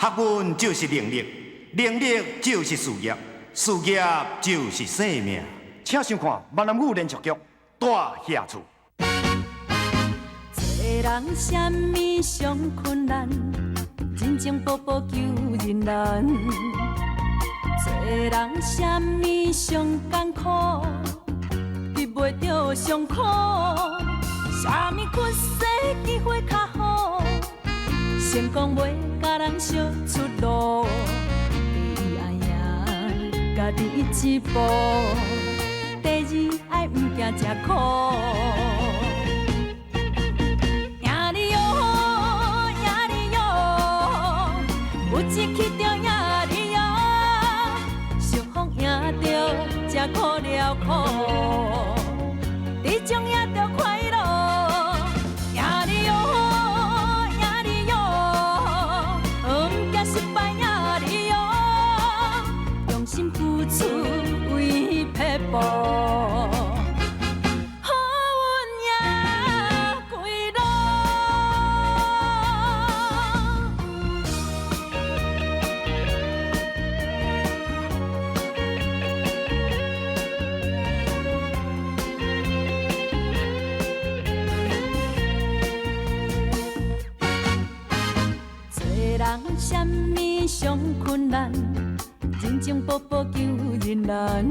學問就是能力，能力就是事業，事業就是生命。請收看閩南語連續劇《大俠厝》。做人啥物上困難，人情步步求人難。做人啥物上艱苦，得袂著上苦。啥物屈世機會較好，成功袂共人相出路。第一愛贏家己一步，第二愛毋驚食苦。贏你喲，贏你喲，有志氣就贏你喲，想風贏著才苦了苦，這種贏著快樂。贏你喲，贏你喲，毋驚失敗贏你喲，用心付出為撇步。好運贏歸路。做人啥物上困難，人情步步求人難。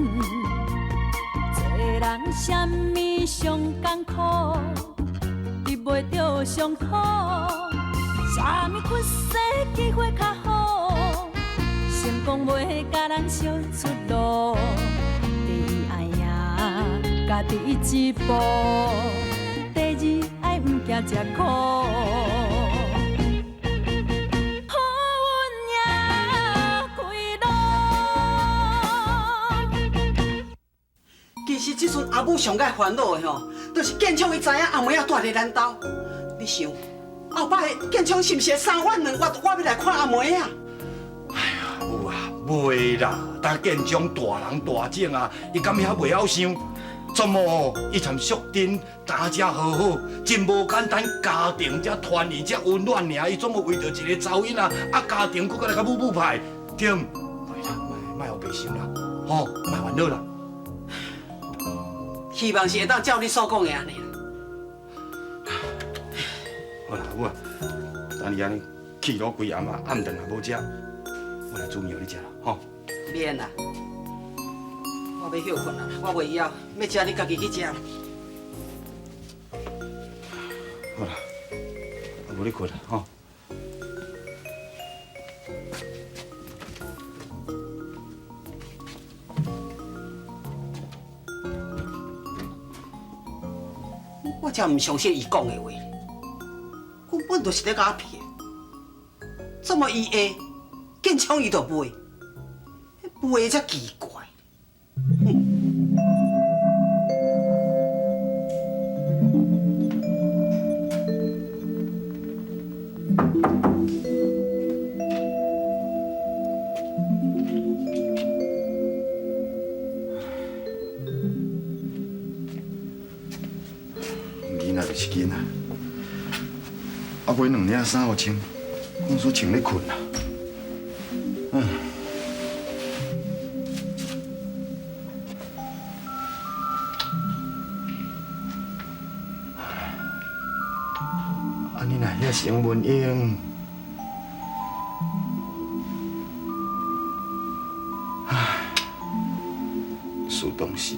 做人啥物上艱苦，得袂著上苦。啥物屈世機會較好，成功袂共人相出路。第一愛贏家己一步，第二愛毋驚食苦。好運贏歸路。其實這陣阿母上愛煩惱的吼，就是建昌伊知影阿妹仔蹛佇咱兜。你想，後擺建昌是毋是會三番兩月我欲來看阿妹仔？有啊，袂啦，但建昌大人大種啊，伊敢遐袂曉想？怎麼伊參淑珍大家和好，真無簡單，家庭才團圓才溫暖爾。伊怎麼為著一个查某囡仔，啊家庭閣來較母母派，對毋？袂啦，莫予白想啦，吼，莫煩惱啦。希望是會當照你所講的按呢啦。好啦，母啊，等你按呢氣落規暗啊，暗頓也無食，我來煮麵予你食啦，吼。免啦，我欲歇睏啊，我袂枵，欲食你家己去食。好啦，啊無你睏啦，吼。我才毋相信伊講的話，根本就是咧共我騙。怎麼伊會，建昌伊就袂，袂才奇怪。囡仔就是囡仔，啊買兩領衫予穿，講說穿咧睏啦。嗯。啊，你若遐成文英，唉，事當時。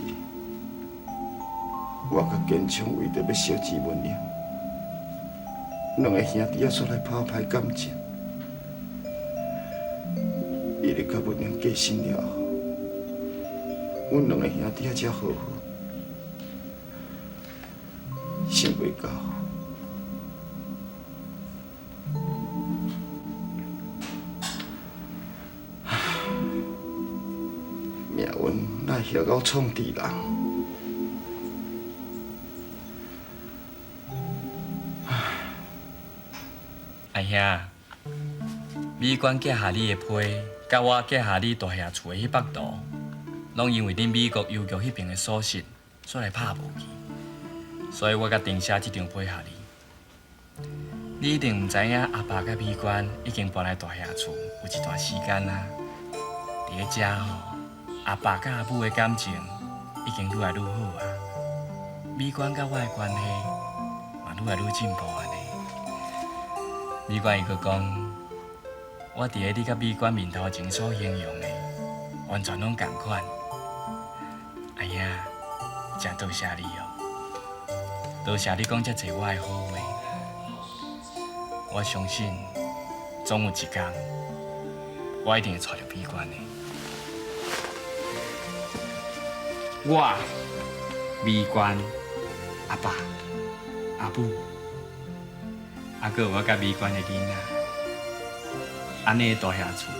我佮建昌為著欲相見文英，兩个兄弟仔煞來拍歹感情。伊咧佮文英過身了後，阮兩个兄弟仔才和好。想袂到，唉，命運哪會遐𠢕創治人？阿兄，美娟寄予你的批，佮我寄予你大俠厝的彼幅圖，攏因為恁美國郵局彼爿的鎖匙，煞來拍無去，所以我才重寫這張批予你。你一定毋知影，阿爸佮美娟已經搬來大兄厝有一段時間啦。佇咧遮吼，阿爸佮阿母的感情已經愈來愈好啊。美娟佮我的關係嘛愈來愈進步按呢。美娟伊閣講，我佇咧你佮美娟面頭前所形容的，完全攏仝款。阿兄，真多謝你哦，多謝你講遮濟我的好話。我相信，總有一天，我一定會娶著美娟的。我，美娟，阿爸、阿母，啊，閣有我佮美娟的囡仔，按呢的大兄厝，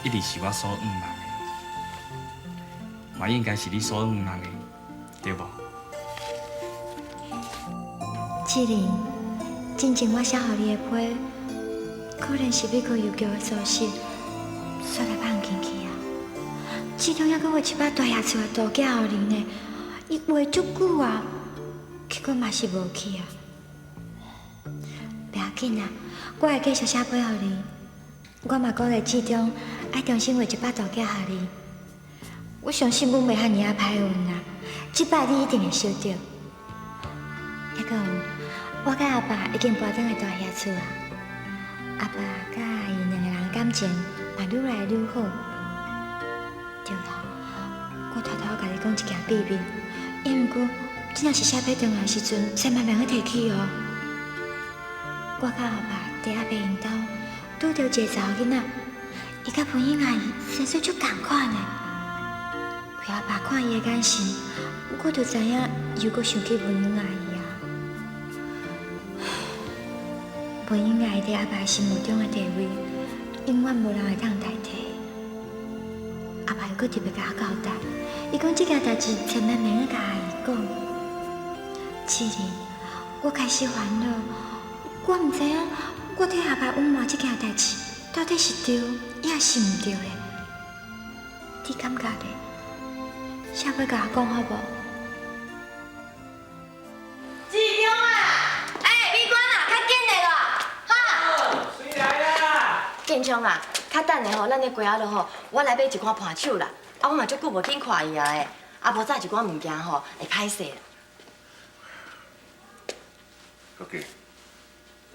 一直是我所向望的，嘛應該是你所向望的，對無？志玲，進前我寫予你的批，可能是美國郵局的疏失，煞來放進去啊。志中猶閣畫一擺大爺厝的圖寄予恁呢，伊畫足久啊，結果嘛是無去啊。袂要緊啦，我會繼續寫批予恁。我嘛鼓勵志中愛重新畫一擺圖寄予恁。我相信阮袂遐爾仔歹運啦，這擺你一定會收著。猶閣有，我佮阿爸已經搬轉來大爺厝啊。阿爸佮阿姨兩個人感情嘛愈來愈好。對啦，我偷偷共你講一件秘密，毋過你若是寫批轉來的時陣，千萬袂當提起哦。我佮阿爸佇阿伯𪜶兜拄著一个查某囡仔，伊佮文英阿姨生做足仝款的。為阿爸看伊的眼神，我就知影伊又閣想起文英阿姨啊。文英阿姨佇阿爸心目中的地位，永遠無人會當代替。阿爸又閣特別共我交代，伊講這件代誌千萬袂當共阿姨講。志玲，我開始煩惱，我毋知影我替阿爸隱瞞這件代誌到底是對，抑是毋對的？你感覺咧？寫批共我講好無？志強啊，欸，美娟啊，較緊的啦，哈！水來啦！建昌啊，較等下吼，咱的雞仔路吼，我來買一寡伴手啦。啊，我嘛足久無去看伊啊的，啊，無早一寡物件吼會歹勢啦。小姐，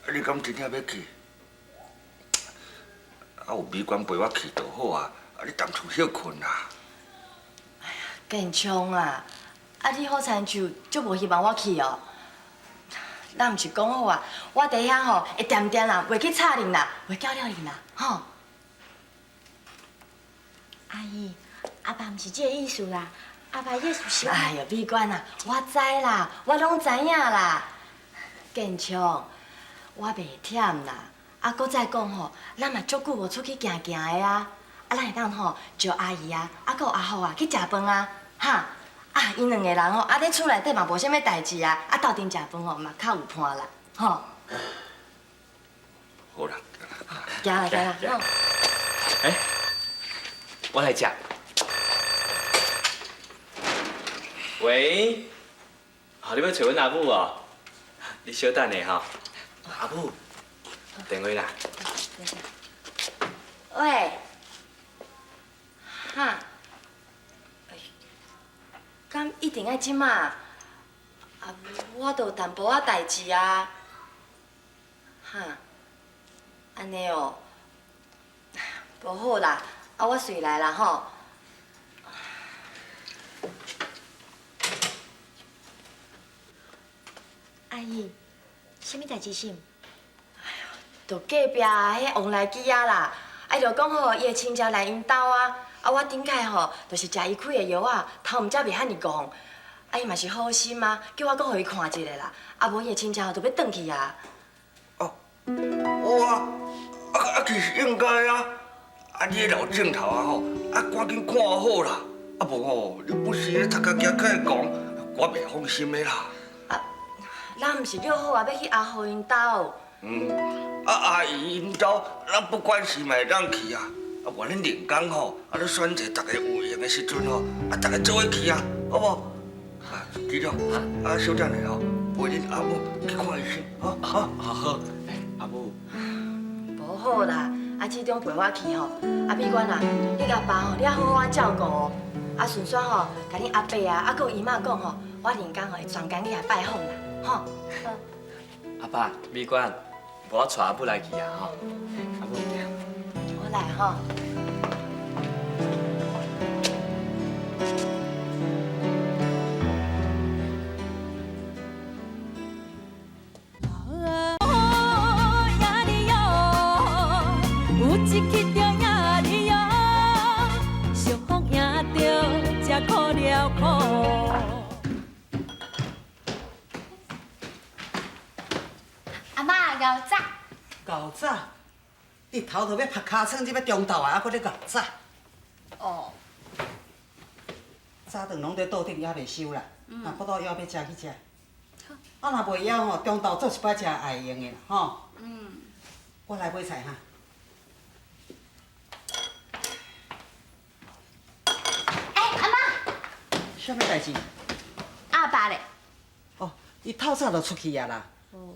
啊，你敢真正欲去？啊，有美娟陪我去就好啊。啊，你踮厝歇睏啦。哎呀，建昌啊，啊，你好親像足無希望我去哦。咱毋是講好啊，我佇遐吼會恬恬啦，袂去吵恁啦，袂攪擾恁啦，吼。阿姨，阿爸毋是這个意思啦，阿爸意思是…… 哎喲，美娟啊，我知啦，我攏知影啦。建昌，我袂忝啦，啊，閣再講吼，咱嘛足久無出去行行的啊，啊，咱會當吼招阿姨啊，啊，閣有阿福啊去食飯啊，哈，啊，𪜶兩個人吼，啊，佇厝內底嘛無啥物代誌啊，啊，鬥陣食飯吼嘛較有伴啦，吼。好啦，行啦行啦，吼。欸，我來接。喂，哦，你欲揣阮阿母哦？你小等下吼，阿母，電話啦。喂，哈？敢一定愛這馬？啊，我都有淡薄仔代誌啊。哈？按呢哦，無好啦，啊，我隨來啦吼。阿姨，啥物代誌是？哎喲，就隔壁彼王來基仔啦，啊，伊就講吼，伊的親戚來𪜶兜啊，啊，我頂擺吼，就是食伊開的藥仔，頭毋才袂遐爾戇，啊，伊嘛是好心啊，叫我閣予伊看一下啦，啊，無伊的親戚吼就欲轉去啊。哦，哇，啊啊，其實應該啊，啊，你的老鏡頭啊吼，啊，趕緊看好啦，啊無吼，你不時咧頭殼行較會戇，我袂放心的啦。咱毋是約好啊，欲去阿虎𪜶兜。嗯，啊阿姨𪜶兜，咱不管是嘛會當去啊。啊，無恁兩工吼，啊，你選擇逐个有閒的時陣吼，啊，逐个做伙去啊，好無？啊，局長，啊，小等下吼，陪恁阿母去看醫生，好，好，好，好，阿母。無好啦，啊，志中陪我去吼，啊，美娟啊，你佮爸吼，你要好好啊照顧哦。啊，順煞吼，共恁阿伯啊，啊，閣有姨媽講吼，我另工吼會專工去遐拜訪啦，吼。阿爸，美娟，無我帶阿母來去啊吼。阿母。我來吼。阿嬤，𠢕早。𠢕早？你头头欲拍尻川，这欲中昼啊，还阁咧𠢕早？哦。早顿拢伫桌顶，犹未收啦。若腹肚枵，欲食去食。啊，若袂枵吼，中昼做一摆食也会用的啦，吼。嗯。我来买菜哈。欸，阿嬤。啥物代志？阿爸咧？哦，伊透早就出去啊啦。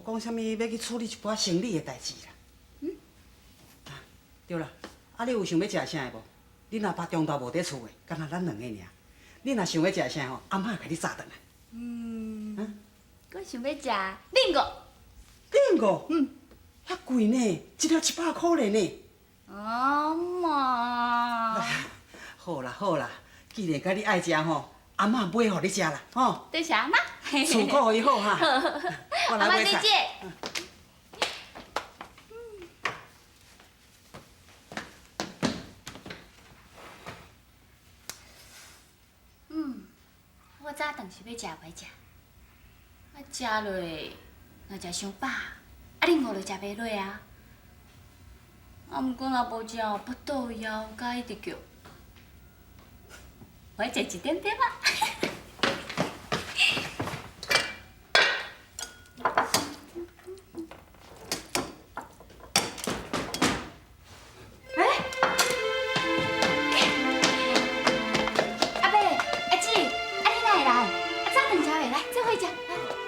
讲啥物欲去处理一寡生理的代志啦。嗯。啊，对啦，啊，你有想欲食啥的无？恁阿爸中昼无伫厝的，干焦咱两个尔。你若想欲食啥吼，阿嬷共你炸转来。嗯。我想欲食冷五。冷五？嗯。遐贵呢，一粒100箍咧呢。阿嬤。好啦好啦，既然佮你爱食吼，阿嬷买予你食啦，吼。多谢阿嬤。厝顾予伊好哈。我来买菜。阿嬤再见。嗯，我早顿是欲食袂食？啊，食落若食伤饱，啊，恁五就食袂落啊。啊，毋过若无食，腹肚枵，佮一直叫。我食一点点啊。欸，阿伯、阿姊，啊你哪会来？啊早顿食未？来，做伙食。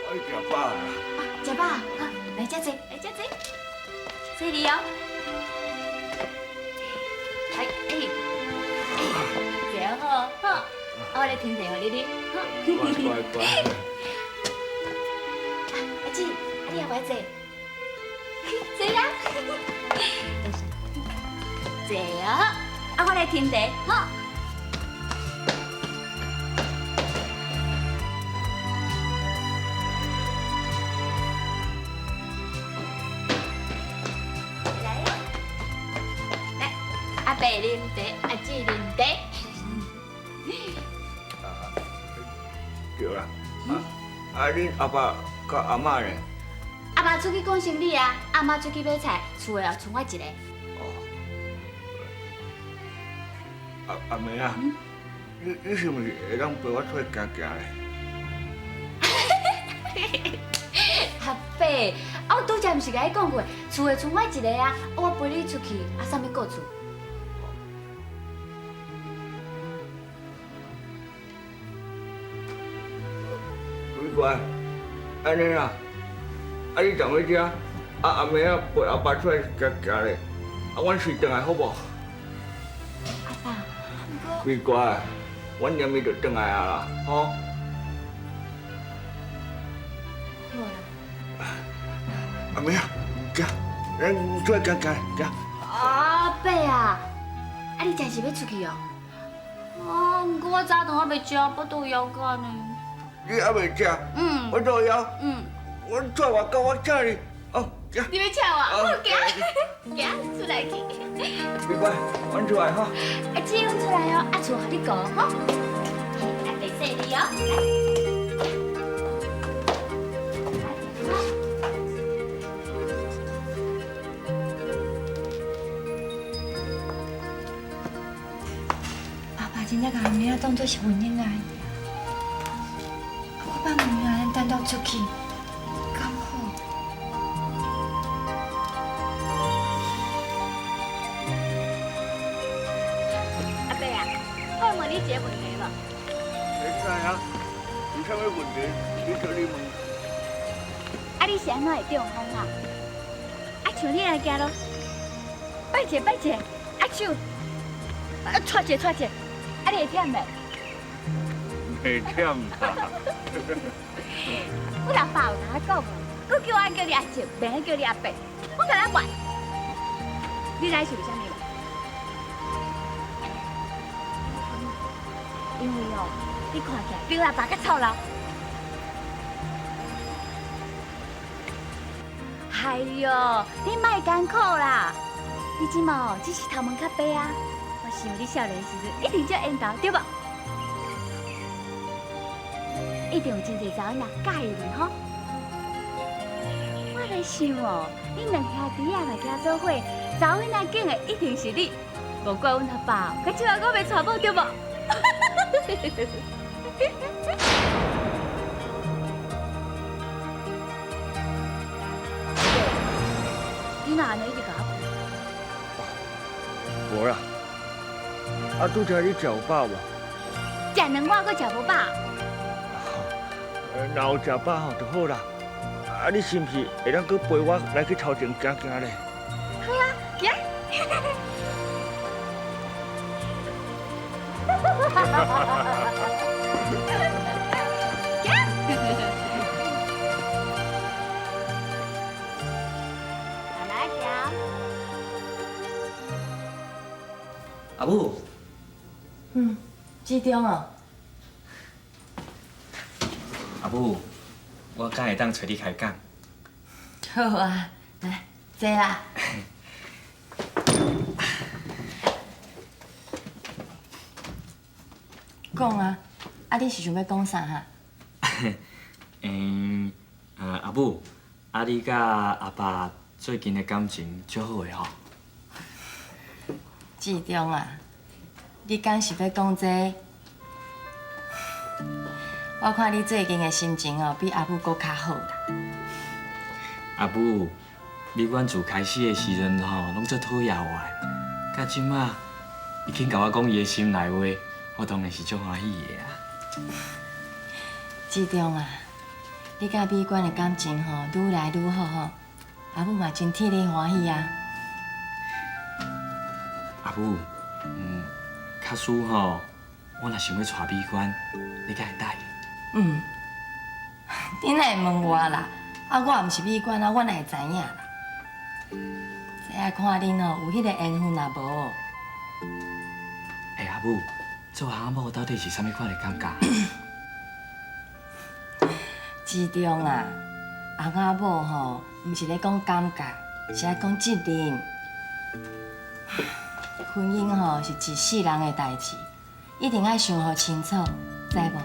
我食饱啦。啊，食饱，好，来遮坐，来遮坐，坐你哦。哎哎哎，坐好，好，我来添茶予你啉，好。乖乖乖。阿姊，啊你也无爱坐？坐啊。坐啊，啊我来添茶，好。来啊，来，阿伯啉茶，阿姊啉茶。对啦，啊，恁阿爸佮阿嬤咧？阿爸出去讲生理啊，阿嬤出去买菜，厝的剩我一个。哦。阿妹啊，你是毋是会当陪我出来行行咧？阿伯，啊，我拄才毋是共你讲过，厝的剩我一个啊，我陪你出去，啊，啥物顾厝？美娟，按呢啦，啊你踮咧遮，啊阿妹仔陪阿爸出来行行咧，啊阮随转来好无？阿爸，毋过美娟，阮连伊就转来啊啦，吼。好啦。阿妹仔，行，咱出来行行，行。阿伯啊，啊你真是欲出去哦？啊，毋过我早顿还袂食，腹肚枵干呢。你还袂食？嗯。我都枵。嗯。我出外口，我请你。哦，行。你欲请我？好，行，行，出来去。美娟，阮出来吼。阿姊，阮出来哦，啊厝予你顾吼。阿伯细你哦，来。阿爸真正共阿妹仔当作是阮囡仔，我放阮囡仔咱单独出去，敢好？阿伯啊，我问你一个问题无？会使啊，有啥物问题，你做你问。啊，你是按怎会中风啊？啊，像你按呢行路，摆一个摆一个，握手，啊，搓一个搓一个，啊，你会忝袂？袂忝啦。阮阿爸有共我讲哦，阁叫我叫你阿叔，袂使叫你阿伯，我共你问，你知是为啥物无？因为哦，你看起来比我阿爸较臭老。哎哟，你莫艰苦啦！你这马哦，只是头毛较白啊。我想你少年时阵一定足缘投，对无？一定有真济查某囡仔佮意你吼。我咧想哦，恁两兄弟仔若行做伙，查某囡仔拣的一定是你，无怪阮阿爸，佮这马阁袂娶某，对无？你哪按呢一直共我看？无啦，啊，拄才你食有饱无？食两碗阁食无饱。若有食饱吼就好啦。啊，你是毋是会当阁陪我来去头前行行咧？好啊，行。行。慢慢行。阿母。嗯，志中哦。阿母，我敢会当揣你开讲？好啊，来坐啦。讲啊，啊你是想欲讲啥哈？嗯，阿母，啊你佮阿爸最近的感情足好的吼？志中啊，你敢是欲讲这个？我看你最近的心情哦，比阿母阁较好啦。阿母，美娟自开始的时阵吼，拢足讨厌我的，到这马，伊肯共我讲伊的心内话，我当然是足欢喜的啊。志中啊，你佮美娟的感情吼，愈来愈好吼，阿母嘛真替你欢喜啊。阿母，假使吼，我若想欲娶美娟，你敢会答应？嗯，你哪会问我啦？啊，我毋是美娟啊，我哪会知影啦？这爱看恁哦，有彼个缘分也无。欸，阿母，做翁仔某到底是啥物款的感觉？志中啊，翁仔某吼，毋是咧讲感觉，是爱讲责任。婚姻吼是一世人的代志，一定爱想予清楚，知无？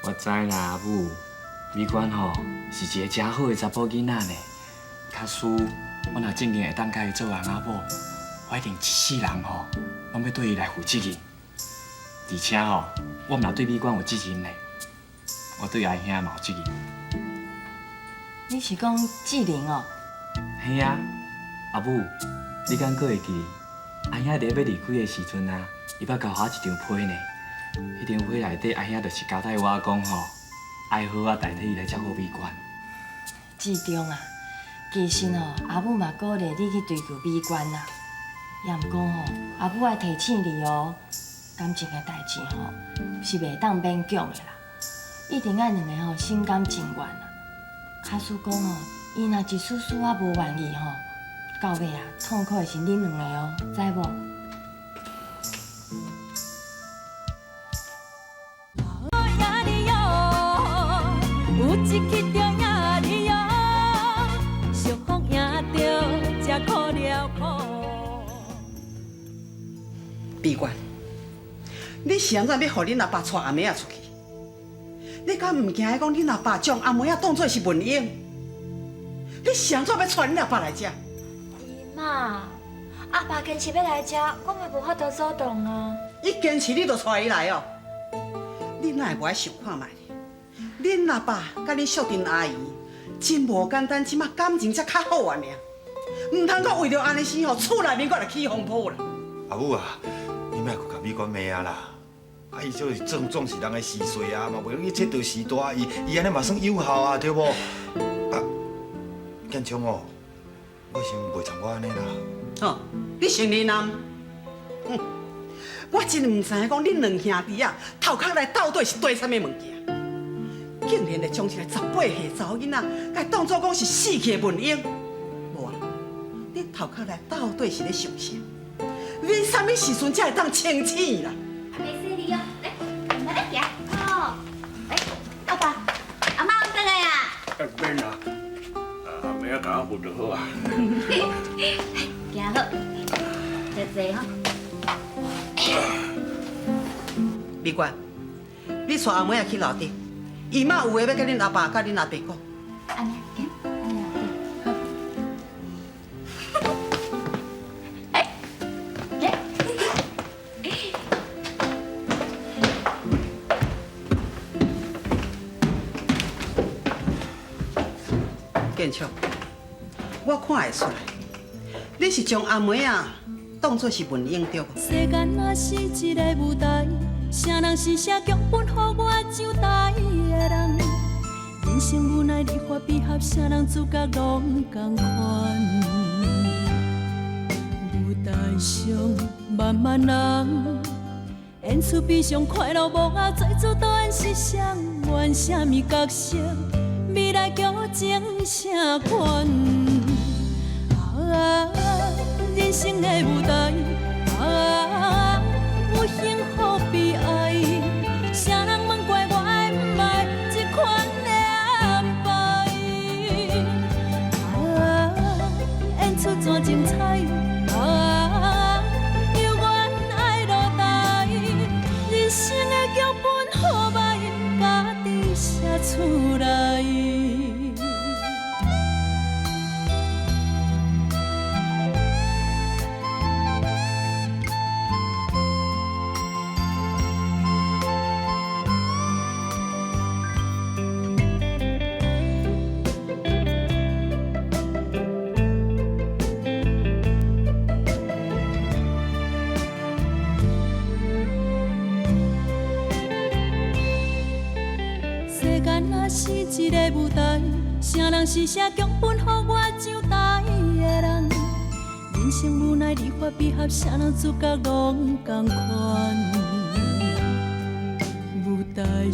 我知啦，阿母，美娟吼是一个诚好的查埔囡仔呢。假使我若正经会当佮伊做翁仔某，我一定一世人吼拢欲对伊来负责任。而且吼，我毋但对美娟有责任呢，我对阿兄嘛有责任。你是讲志玲哦？嘿啊，阿母，你敢阁会记？阿兄伫欲离开的时阵啊，伊捌交予我一张批呢。彼张批内底，阿兄就是交代我讲吼，爱好好代替伊来照顾美娟。志中啊，其实吼，阿母嘛鼓励你去追求美娟啦。也毋过吼，阿母爱提醒你哦，感情的代志吼是袂当勉强的啦，一定爱两个吼心甘情愿啦。假使讲吼，伊若一丝丝仔无愿意吼，到尾啊，痛苦的是恁两个哦，知无？有一去就赢你哦，相逢赢著才苦了苦。美娟，你是按怎欲予恁阿爸带阿妹仔出去？你敢毋惊讲恁阿爸将阿妹仔当做是文英？你是按怎欲带恁阿爸来遮？姨妈，阿爸坚持欲来遮，我嘛无法度阻挡啊。伊坚持，你就带伊来哦。你哪会无爱想看觅？恁阿爸佮恁淑珍阿姨真无简单，这马感情才较好啊尔，毋通阁为著按呢事吼，厝内面阁来起风波啦。阿母啊，你莫阁共美娟骂啊啦！啊，伊就是总总是人的时势啊，嘛袂用去切著时代，伊伊按呢嘛算有效啊，对无？啊，建昌哦，我先袂参我按呢啦。吼，你承認啊？哼，我真毋知影講恁兩兄弟啊，頭殼內到底是綴啥物物件？竟然會將一個18歲查某囡仔，共當做講是死去的文英。無啊，你頭殼內到底是咧想啥？你啥物時陣才會當清醒啦？阿伯洗你哦，來，慢慢行。哦，哎，阿爸，阿媽轉來啊。免啦，阿妹仔共我扶就好啊。行好，坐坐吼。美冠，你帶阿妹仔去樓頂，伊媽有話欲共恁阿爸佮恁阿伯講。按呢，行，按呢好。哎，行。建昌，我看會出來，你是將阿妹仔當做是文英對無？世間若是一个舞台，啥人是寫劇本予我上台的人？人生無奈離合悲合，啥人主角攏仝款。舞台上漫漫人，演出悲傷快樂幕後，做主導演是誰？演啥物角色？未來劇情啥款？啊，人生的舞台，啊，有幸福悲哀，啥人問過我愛毋愛這款的安排？啊，演出怎精彩？啊，猶原愛落台，人生的劇本好歹，家己寫出來。世間若是一个舞台，啥人是寫劇本予我上台的人？人生無奈離合悲合，啥人主角攏仝款。舞台。